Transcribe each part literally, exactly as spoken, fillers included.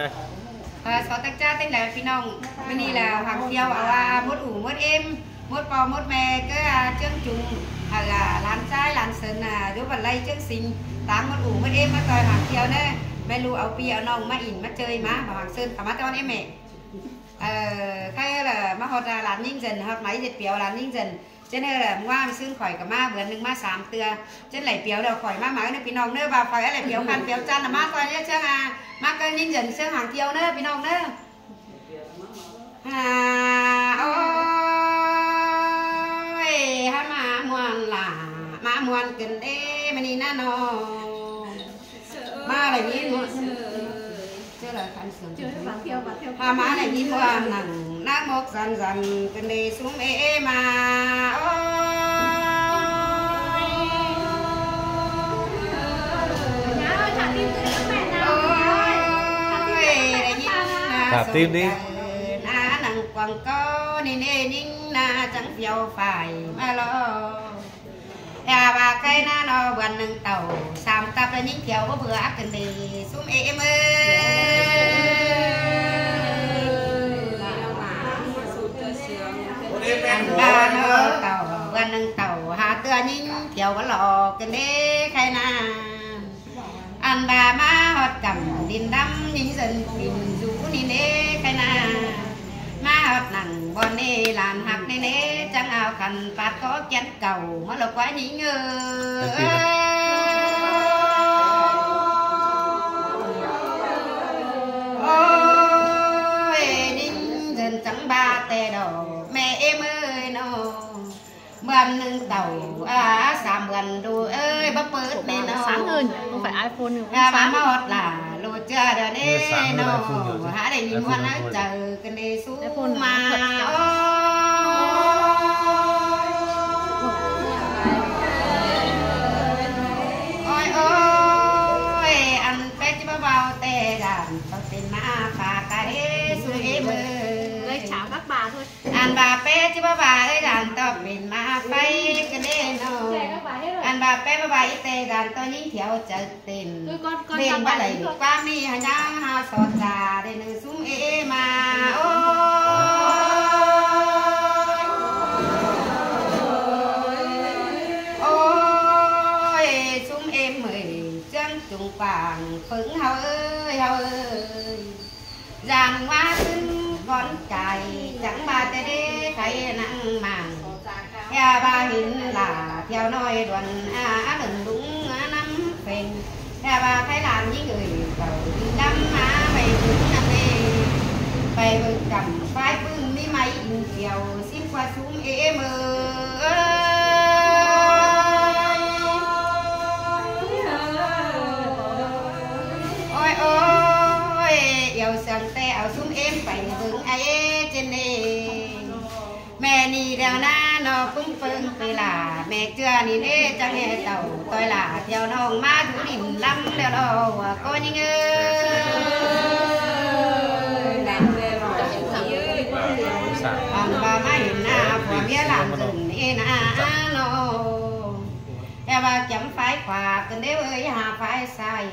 Ờ, so tắc ꞌchạ ꞌtếng đảy ꞌpi ꞌnọng, ꞌmự ꞌnị ꞌlẹo hăng thiêu au, à, mốt ủ mốt ꞌếm, mốt ꞌpo mốt ꞌme ꞌcọ, à, ꞌchương chung, à, à, ꞌlan ꞌchái ꞌlan sơn, à, dú bát ꞌlạy ꞌchương sính, táng mốt ủ mốt ꞌếm ꞌmá ꞌtoi hăng thiêu ꞌnớ. ꞌMẹ ꞌlụk au ꞌpi au ꞌnọng ꞌmá ỉn ꞌmá ꞌchới ꞌmá, ꞌváng hăng sơn khả ꞌmá ꞌtọn ꞌếm ꞌmẹ. Ờ, khay ꞌlẹo ꞌmá ꞌhọt, à, ꞌlan ꞌnhính dên, ꞌhọt máư ꞌdệt piêu ꞌlan ꞌnhính dên. ꞌChớ ꞌnớ ꞌlẹo ꞌmưa ꞌmưa ꞌsướng khỏi ꞌcọ ꞌmá bươn ꞌnưng ꞌmá sam ꞌtưa. ꞌChớ ꞌlạy piêu ꞌlẹo khỏi ꞌmá máư ꞌnớ ꞌpi ꞌnọng ꞌnớ, ꞌva khỏi ꞌlạy piêu khăn piêu ꞌchăn ꞌmá ꞌtoi ꞌnớ ꞌchương, à, ꞌmá ꞌcọ ꞌnhính dên ꞌsướng hăng thiêu ꞌnớ ꞌpi ꞌnọng ꞌnớ. À, ôi, hả ꞌmá ꞌmuôn ꞌlạ, ꞌmá ꞌmuôn ꞌcứn đê ꞌmự ꞌnị ꞌnớ ꞌnớ. ꞌMá đảy ꞌnhính ꞌmuôn. Chứ là khăn sướng. Hả ꞌmá đảy ꞌnhính ꞌmuôn nẳng, nả mốc dăn dăn, ꞌcứn đê sum ê ê ꞌmá. Ôi. Ôi, đảy ꞌnhính ꞌnớ. Thả tim đi. Nả nẳng quảng cáo, ꞌnị ꞌnê ꞌnhính ꞌnớ chắng phiêu phải ꞌmá lo. Hả ꞌva khay ꞌnớ ꞌnớ bươn ꞌnưng tảu, sam tắp ꞌlẹo ꞌnhính thiêu báu bưa ꞌcứn đê sum ê ê ꞌmá. Ăn ꞌva ꞌnớ tảu, bươn ꞌnưng tảu, hả ꞌtưa ꞌnhính thiêu báu lo ꞌcứn đê khay ꞌnớ. Ăn ꞌva ꞌmá ꞌhọt cắm đin đăm ꞌnhính dên pin dú ꞌnị ꞌnê khay ꞌnớ. ꞌMá ꞌhọt nẳng bón ꞌnị ꞌlan ꞌhặc ꞌnị ꞌnê, chắng au khăn pát có kiên cầu ꞌmá lo ꞌquá ꞌnhính ơi. Ôi, ꞌnhính dên chắng ꞌva ꞌtẹ đo, ꞌmẹ ê ꞌmá ơi ꞌnớ. Bươn ꞌnưng tảu, à, sam bươn ꞌlụk ơi, báu pơt ꞌnê ꞌnớ. Sáng hơn, không phải iPhone nhưng cũng à, ꞌmá sáng. ꞌMá ꞌhọt ꞌlạ ꞌlụk ꞌchưa đa ꞌnê ꞌnớ. Hả đảy ꞌnhính ꞌmuôn ꞌnớ, chảu ꞌcứn đê sum ꞌmá. Ôi, ôi, ăn pét chứ báu báu ꞌtẹ đan, ꞌtọ pên ꞌmá pha ca đê sum ê ꞌmá ơi. Chào các bà thôi. Ăn ꞌva pét chứ báu báu ơi đan ꞌtọ pên ꞌmá pay ꞌcứn đê ꞌnớ. Ăn ꞌva pét báu báu ꞌtẹ đan ꞌtọ ꞌnhính thiêu chảu tên. Bên báu đảy ꞌquá ꞌmí hả ꞌnhá hả sót cha đê ꞌnưng sum ê ê ꞌmá. Ôi. Ôi, sum ê ꞌmá ơi, ꞌchương chung quảng phứng hảư ơi, hảư ơi. Dàng ꞌmá ꞌsướng cón chai, chắng ꞌva ꞌtẹ đê khay ꞌnăng mảng. Hả ꞌva hên ꞌlạ thiêu ꞌnọi đuôn, à, à, đơng đúng, à, năm phên. Hả ꞌva khay ꞌlan ꞌnhính ơi, tảu đi đăm, à, ꞌvạy bưng năm đê. ꞌVạy bưng cắm, ꞌvạy bưng ꞌmí ꞌmạy in thiêu, ꞌsím ꞌquá sum ê ê ꞌmá ơi. Ôi, ôi, iêu sương ꞌtẹ au sum êm pay bưng ai ê ꞌchư ꞌnê. ꞌMẹ ꞌnị ꞌlẹo ꞌnớ ꞌnớ ꞌpứng ꞌpứng pê ꞌlạ, ꞌmẹ ꞌchưa ꞌnị ꞌnê chắng ê tảu ꞌtoi ꞌlạ thiêu ꞌnọng ꞌmá dú đin lăm ꞌlẹo lo ꞌquá ꞌnhính ơi. Ăn ꞌva ꞌmá hên ꞌnớ, phua ꞌmía ꞌlan dưng ê ꞌnớ ꞌnớ. Hả ꞌva kiêm phái khua ꞌcứn đê ơi hả phái sai.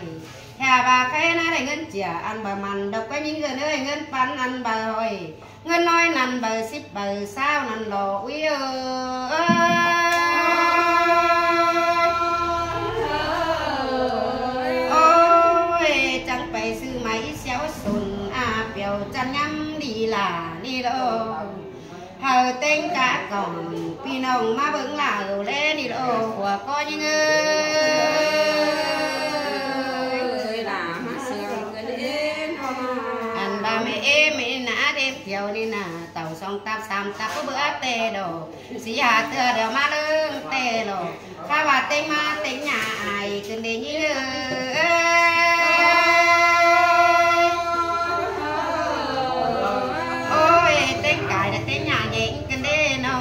Hả ꞌva khay ꞌnớ đảy ꞌngớn chia ăn ꞌva mẳn, độc ꞌquá ꞌnhính ꞌngớn ơi, ꞌngớn păn ăn ꞌva ꞌhọi. ꞌNgớn ꞌnọi ꞌnặn ꞌva síp ꞌva sáo ꞌnặn lo ui ơi. Ôi, chắng pay sư mai siêu sùn, à, piêu chăn ngắm đi là đi lo. Hảư ꞌtếng cá cỏng, ꞌpi ꞌnọng ꞌmá bưng là ꞌlẹo ꞌlế đi lo, ꞌquá ꞌnhính ơi. Ăn ꞌva ꞌmẹ ê ꞌmá ꞌnớ đêm thiêu ꞌnị ꞌnớ, tảu song tắp sam tắp báu bưa ꞌtẹ đo. Sí hả ꞌtưa đa ꞌmá ꞌlớng ꞌtẹ lo. Khả ꞌva ꞌtếng ꞌmá ꞌtếng nhà ai ꞌcứn đê ꞌnhính ơi. Ôi, ꞌtếng cai đa ꞌtếng nhà nhé ꞌcứn đê ꞌnớ.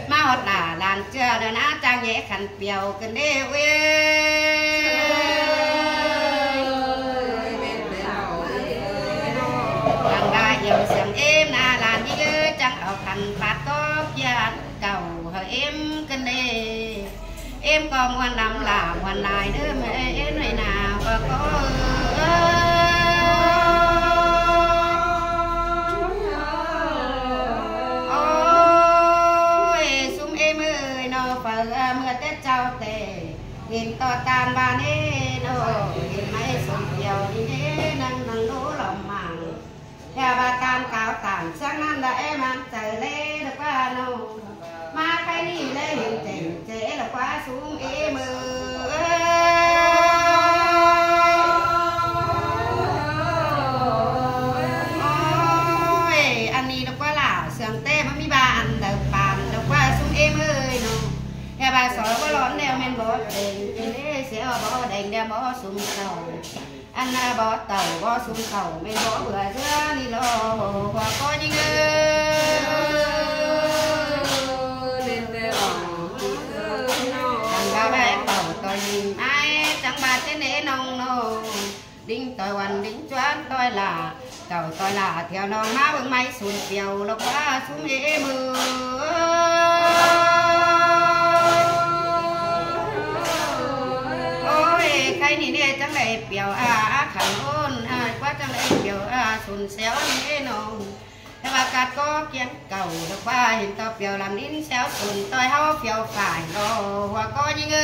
ꞌMá ꞌhọt ꞌlạ ꞌlan ꞌchưa đa ꞌnớ chắng nhé khăn piêu ꞌcứn đê ui. Ăn ꞌva iêu sương êm ꞌnớ ꞌlan ꞌnhính ơi, chắng au khăn pát cóp kiên cảu hảư êm ꞌcứn đê. Êm ꞌcọ ꞌmuôn lăm ꞌlạ ꞌmuôn lai ꞌnớ ꞌmẹ ê ꞌnọi ꞌnớ ꞌquá ꞌcọ ơi. ꞌTan ꞌva ꞌnị ꞌnọ, ꞌhịn ꞌmạy sung kiêu ꞌnị ꞌnị, ꞌnăng ꞌnăng ꞌlú lom măng. Hả ꞌva ꞌtan cáo ꞌtan ꞌsướng ꞌnặn đa ꞌmắn chaư ꞌlế đa ꞌquá ꞌnọ. ꞌMá ꞌkhạy ꞌnị ꞌlế ꞌhịn chẻng chế đa ꞌquá sung ꞌmự. Ôi, ăn ꞌnị đa ꞌquá lả sương té ꞌmá ꞌmí ꞌva ăn đaư păn đa ꞌquá sung ꞌmự ꞌnọ. Hả ꞌva sói ꞌquá lón ꞌlẹo ꞌmen bók đeng, ꞌlế sia bók đeng ꞌlẹo bók sung sâu. Ăn ꞌnạ bók tảu bók sung sâu ꞌmen bók bươn ꞌsứa ꞌnị ꞌló, ꞌhua ꞌcọ ꞌnhính ꞌnớ. Ăn ꞌva bái tảu ꞌtoi ꞌnhính ải, chắng ꞌva ꞌchớ ꞌnị ꞌnọng ꞌnọ. Đinh ꞌtoi ꞌvắn đinh ꞌchuốp ꞌtoi lả, tảu ꞌtoi lả thiẻo ꞌnọng ꞌmá ꞌvứng ꞌmạy sung kiêu ꞌló ꞌquá sung ꞌmự. Ôi, ꞌkhạy ꞌnị ꞌnị chắng đảy piêu a, a khăn ôn a, ꞌquá chắng đảy piêu a, sung sẻo ꞌnị ꞌnọng. Hả ꞌva cát ꞌcọ kiên cáu đa ꞌquá ꞌhịn ꞌtoi piêu lăm đin sẻo sung ꞌtoi ꞌháu piêu phải ꞌló, ꞌhua ꞌcọ ꞌnhính ꞌnớ.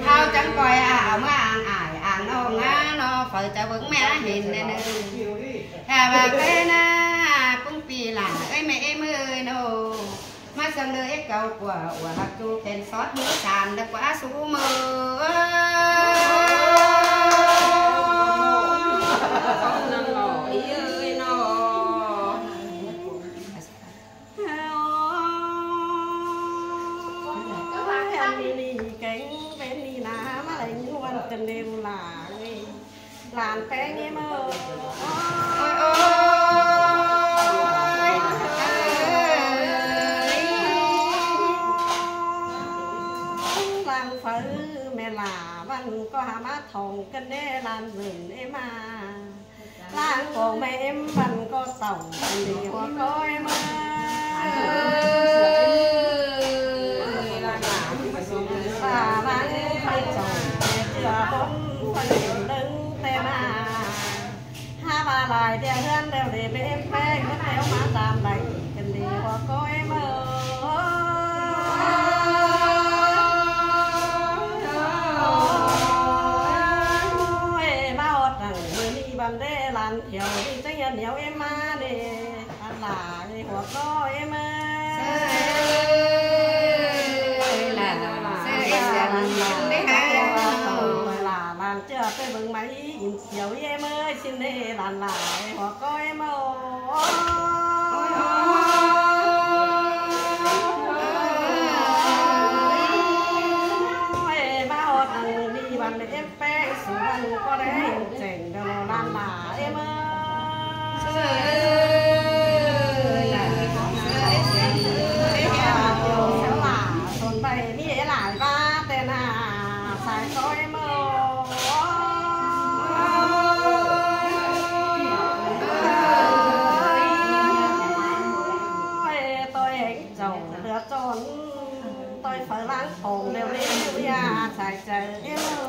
ꞌHáu chắng ꞌcoi a, au ꞌmá ang ải ang ꞌnọng ꞌnớ ꞌnọ, phaư chaư ꞌvứng ꞌmá ꞌhịn ꞌnị ꞌnớ. Hả ꞌva ꞌkhạy ꞌnạ, ꞌpứng ꞌpi lả ơi, ꞌmẹ ꞌmự ơi ꞌnọ. ꞌMá sương đơ é cáu ꞌquá, ꞌhua ꞌhặc ꞌchu khen sót ꞌmự san đa ꞌquá sung ꞌmự. Ôi, ăn ꞌnị ꞌnị kéng ꞌvến ꞌnị ꞌnạ, ꞌmá đảy ꞌnhính ꞌhuôm căn đêm lả ơi. Lan ꞌpéng ꞌnị ꞌmự. Ôi, ôi. Lan phaư ꞌmẹ lả ꞌvắn ꞌcọ hả ꞌmá thỏng căn đé lan dưn ꞌmá. Lan pông ꞌmẹ ꞌvắn ꞌcọ tảu căn đé ꞌhua ꞌcọ ꞌmự. Lả ꞌvắn phaư chảu ꞌchưa bón phaư đớng té ꞌmá. Hả ꞌva lai ꞌtẹ ꞌhướn ꞌlẹo đảy ꞌmẹ ꞌpéng ꞌmá ꞌtẹo ꞌmá tam lai căn đé ꞌhua ꞌcọ ꞌmự. Ôi, ꞌmá ꞌhọt ꞌnặn ꞌmự ꞌnị ꞌvắn đé lan thiẻo ꞌnị chắng hiên nhiêu ꞌmá ꞌnị. Ăn lả ꞌnị ꞌhua ꞌcọ ꞌmự. Ôi, lả, ôi, lả, ôi, lả, ôi, lả, lan ꞌchưa ꞌtẹ ꞌvứng ꞌmạy in kiêu ꞌmự, ꞌsịn ꞌnị lan lả ꞌnị ꞌhua ꞌcọ ꞌmự. Ôi, ôi. Ôi, ꞌmá ꞌhọt ꞌnặn ꞌnị ꞌvắn ꞌmẹ ꞌpéng sung ꞌvắn ꞌcọ đảy chẻng đa ꞌló lan lả ꞌmự. Ôi, lả, ôi, lả, ôi, lả, ôi, lả, sôn ꞌvạy ꞌmí lai ꞌva ꞌtẹ ꞌnạ, sai ꞌcọ ꞌmự. Ôi, ꞌtoi ꞌhéng chảu ꞌlứa ꞌchọn, ꞌtoi phaư ꞌláng khong ꞌlẹo ꞌlế ꞌviạk sai chaư ꞌmự.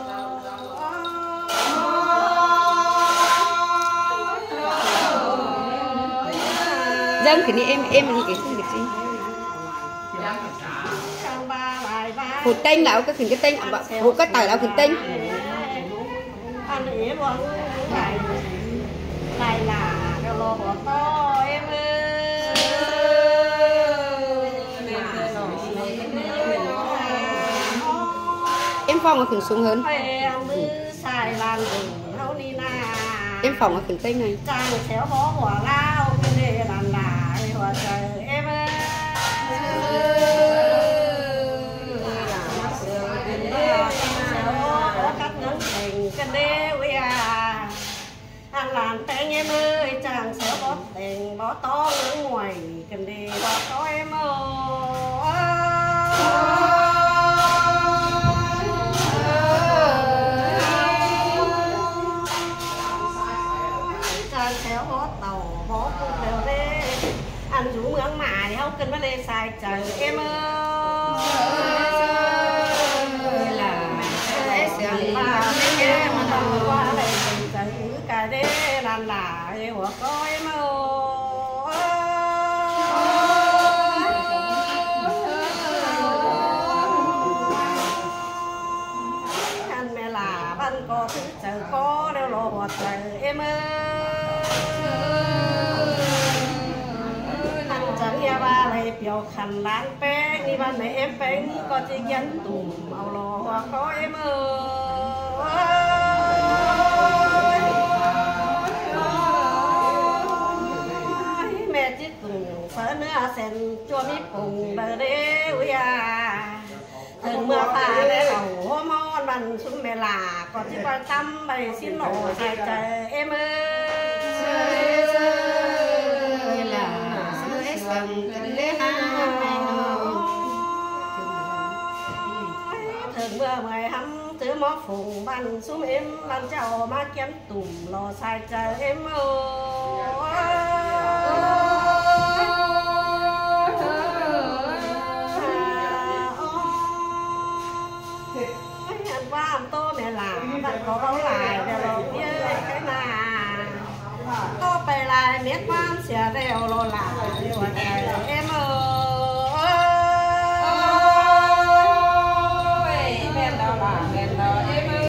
ꞌDăng khửn ꞌnị ꞌếm, ꞌếm ꞌnị ꞌkì khửn ꞌkì ꞌchí. Phủ ꞌtếng lả ꞌcọ khửn ꞌkì ꞌtếng, phủ ꞌcọ tảu lả khửn ꞌtếng. Ăn ế luông lai, lai lả ꞌlẹo ꞌhua ꞌcọ ꞌmự. ꞌEm phỏng ꞌcọ khửn sung hơn. Sai lan dưn ꞌháu ꞌnị ꞌnạ. ꞌEm phỏng ꞌcọ khửn ꞌtếng ꞌnị. Chang sẻo bók ꞌhua ꞌlẹo căn đé lan lả ꞌhua chaư ꞌmự. Căn đé ꞌviạk. Ăn lan ꞌpéng ꞌmự, chang sẻo bók teng bók tó ꞌngáư nguôi căn đé ꞌhua ꞌcọ ꞌmự. Chang sẻo bók tảu bók ꞌcọ ꞌlẹo ꞌlế. Ăn dú ꞌmướng ꞌmá ꞌnị ꞌháu căn ꞌmá đé sai chaư ꞌmự. Sai chaư ꞌmự. ꞌcọ thứ chaư ꞌcọ ꞌlẹo lo ꞌhọt chaư ꞌếm ới. Ăn chaư ꞌhia ꞌva lai piêu khăn ꞌlan ꞌpéng ꞌnị, ꞌvan ꞌmẹ ꞌếm ꞌpéng ꞌcọ ꞌchí kiến tủm au lo ꞌhọt ꞌcọ ꞌếm ới. ꞌMẹ ꞌchí tủm pháo ꞌnứa sên ꞌchua ꞌmí pông đaư đế ui a. ꞌThớng ꞌmưa ꞌphạ đé lảu ꞌhôm ꞌhọn ꞌvặn ꞌsúm ꞌmẹ lả ꞌcọ ꞌchí ꞌquái ꞌtắm ꞌvạy ꞌsịn lo sai chaư ꞌếm ới. ꞌThớng ꞌmưa ꞌmưa ꞌhăm ꞌchớ ꞌmó phông ꞌvặn ꞌsúm ꞌếm ꞌvặn chảu ꞌmá kiến tủm lo sai chaư ꞌếm ới. Ăn ꞌva ꞌtố ꞌmẹ lả ꞌvặn ꞌcọ báu lai ꞌlẹo lo ꞌviạk ꞌkhạy ꞌna. ꞌTố pay lai mết ꞌquám sia ꞌlẹo lo lả